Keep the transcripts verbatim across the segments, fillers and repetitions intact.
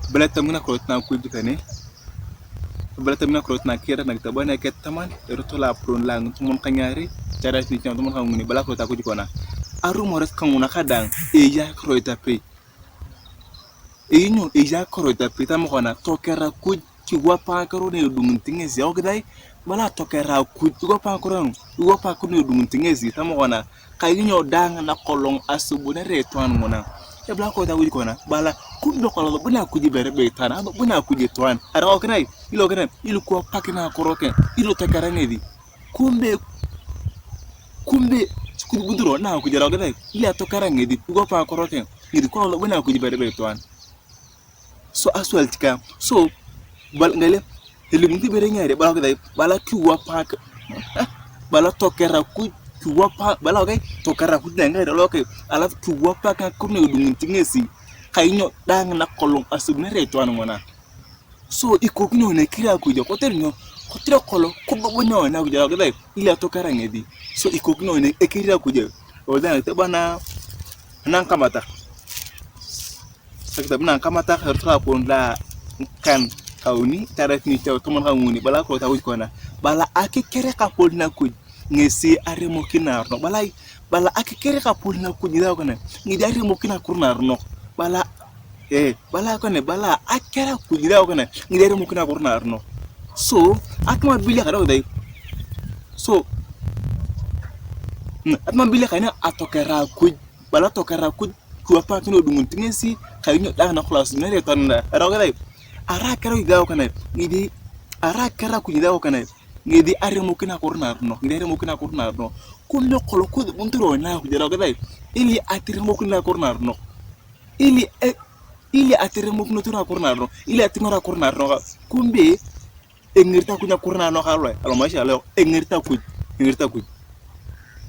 Ebala etamuna akirot na Akuj kane, ebala etamuna akirot na kiyar na kitabu na eketaman, erot loapolon lo a ngitomon ka ngiarei, echaret niche ngitomon ka nguni, ebala akirot Akuj kona, arumores kanguna kadaang, eya akirot apei. Eya nyo? Eya akirot apei, tama kona, toker Akuj, kiwapa akiro na edungit ngesi, okisai, ebala toker Akuj, kiwapa akiro, kiwapa akiro na edungit ngesi, tama kona, kainyo daang nakolong asubunere itwaan nguna. Ebala akirot Akuj kona, bala, kumbe kolong asubuni Akuj ibere be itwaan, asubuni Akuj itwaan. Arai okisai, ilo okisai, ili kiwapakin akiro keng, ili toker ngesi. Kumbe, kumbe, kudubuturo na Akuj arai okisai, ili atoker ngesi, kiwapa akiro keng, ngesi kolong asubuni Akuj ibere be itwaan. So, aswali tika. So, bal-, ngale, elimunit ibere ngiarei, bala okisai, bala kiwapak, bala toker Akuj, kiwapa, bala okisai, toker Akuj na ngiarei, bala okisai, alafu kiwapak ngakiro na edungit ngesi, kainyo daang nakolong asubunere itwaan nguna. So, ikokinio na ekiri Akuj, kotere nyo? Kotere kolong, kudobonio na Akuj, bala okisai, ili atoker ngesi. So, ikokinio na ekiri Akuj, odang, tebana, nangkamatak. Sa kitabu na Ngikamatak, erot loapolon lo a ngikan kauni, echaret niche tomon ka nguni, bala akirot Akuj kona, bala akiker ekapolon Akuj ngesi aremokin naaronok, bala ai? Bala akiker ekapolon Akuj ngesi akona, ngesi aremokin akiro naaronok, bala, ee, bala akona, bala akiker Akuj ngesi akona, ngesi aremokin akiro naaronok. So, atamabilia kadau dai. So, mm, atamabilia kane atoker Akuj, bala toker Akuj, kiwapakin edungunit ngesi, kainyo daang nakolong asubunere itwaan ngina, erau kere, arai akiro ngesi akona, ngesi, arai akiro Akuj ngesi akona, ngesi aremokin akiro naaronok, ngesi aremokin akiro naaronok. Kumbe kolong kudubunit roho na Akuj, erau kere, ili ateremokin akiro naaronok. Ili, e, ili ateremokinotor akiro naaronok, ili atingor akiro naaronok. Kumbe, engerit Akuj ngakiro na anok aloe, alomaisha alo, engerit Akuj, engerit Akuj.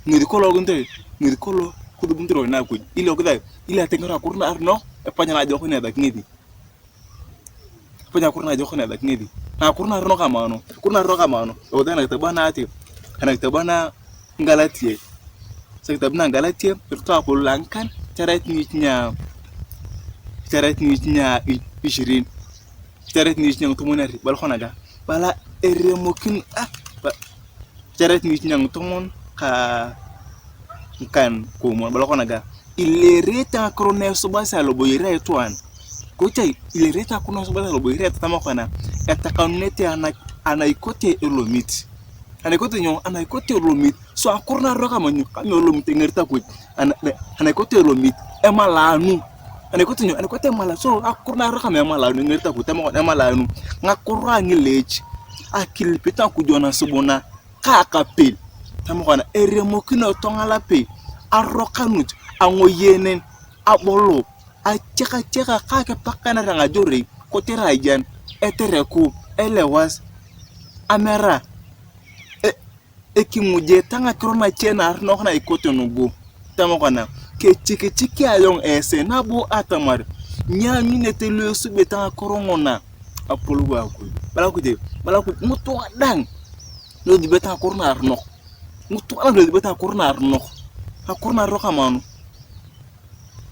Ngesi kolong agonito, ngesi kolong kudubunit roho na Akuj. Ili okisai, ili atenger akiro naaronok, epany naajokon na esaki ngesi. Epany akiro naajokon na esaki ngesi. Na akiro naaronok amaano, akiro naaronok amaano. Ewote na kitabu na ati, na kitabu na Ngalatia. Sa kitabu na Ngalatia, erot loapolon lo a ngikan, echaret niche nia, echaret niche nia i-, ishirin. Echaret niche nia ngitomon are, bala kona ga, bala eremokin, ah, ba, echaret niche nia ngitomon ka ngikan koomwon, bala kona ga, ilerete ngakiro na esubasi aloboyor a itwaan. Kochai, ilerete ngakiro na esubasi aloboyor a itwaan, tama kona, etakanunete ana, ana ikote elomit. Ana ikote nyo? Ana ikote elomit. So, akiro naaronok kama nyo? Kama elomit engerit Akuj. Ana, ana ikote elomit, emalaanu. Ana ikote nyo? Ana ikote emalaanu. So, akiro naaronok kama emalaanu, engerit Akuj, tama kona emalaanu. Ngakiro a ngileech, akilipit Akuj nasubuna, ka akapel. Tama kona, eremokino tong'alapei, arokanut, ang'oyenen, abolo, atiakatiaka ka akipakanar a ngajorei, kotere ayan, etereku, elewas, amera, e-, ekimujeta ngakiro nache naaronok na ikote nugu. Tama kona, kechikichiki ayong esi nabo atamar nyianyunete lu esubete ngakiro nguna apolou a Akuj. Bala Akuj, bala Akuj, ngitunga dang lu esubete ngakiro naaronok. Ngitunga dang lu esubete ngakiro naaronok. Ngakiro naaronok kama anu.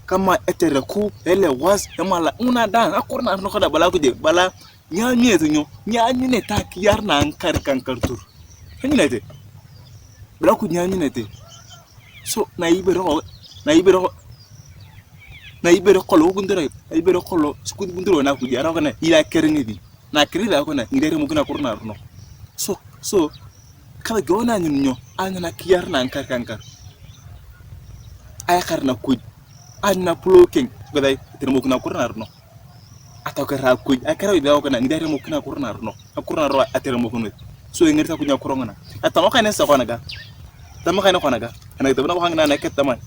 Kama etereku, elewas, emala, nguna dang, ngakiro naaronok dang, bala Akuj, bala, nyianyunete nyo? Nyianyunete akiyar na ngikar ka ngikarutur. Nyianyunete. Bala Akuj nyianyunete. So, na ibere ko, na ibere ko, na ibere kolong kudubunit roho, na ibere kolong kudubunit roho na Akuj, arau kona, ila kere ngesi. Na kere ila kona, ngide aremokin akiro naaronok. So, so, kala geo na anyun nyo? Anyun akiyar na ngikar ka ngikar. Ayakar na Akuj. Anyun apolou keng, kidai, ateremokin akiro naaronok. Atoker Akuj, akirau idau kona, ngide aremokin akiro naaronok. Akiro naaronok ateremokinos. So, engerit Akuj ngakiro nguna. Atama kane sa kona ga. Atama kane kona ga. Ana kitabu nabo kangina na eketaman.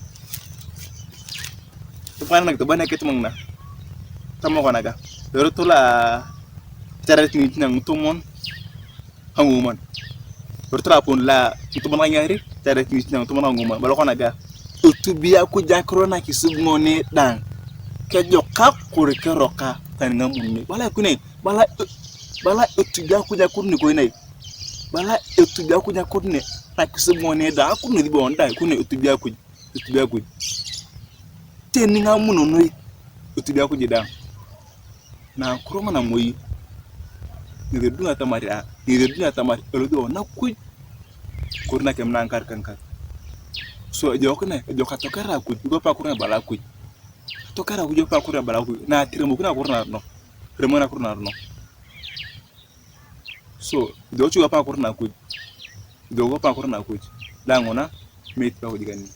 Atama kane na kitabu na eketaman ngina. Atama kona ga. Erot lo a, echaret niche nia ngitomon ka ngomwon. Erot lo apolon lo a ngitomon ka ngiarei, echaret niche nia ngitomon ka ngomwon. Bala kona ga. Etubi Akuj akiro na kisub ngoni dang. Kejokak kori keroka tani ngamunei. Bala ikoni, bala, bala etubi Akuj akiro nikoni nai. Bala etubi Akuj akiro ne, na kisub ngoni dang. Akiro ne etubi ngoni dang, ikoni etubi Akuj, etubi Akuj. Teni ngamuno noi, etubi Akuj dang. Na akiro nguna moi, ngesi edunga atamar, ngesi edunga atamar elosi wana Akuj, kori nakim na ngikar ka ngikar. So, ejok ne, ejok atokera Akuj, ejok pa akiro na ebala Akuj. Atokera Akuj, ejok pa akiro na ebala Akuj. Na atiremokini akiro narono. Atiremokini akiro narono. So, ejok ejok pa akiro na Akuj. Ejok pa akiro na Akuj. Dang nguna, meitip Akuj kane.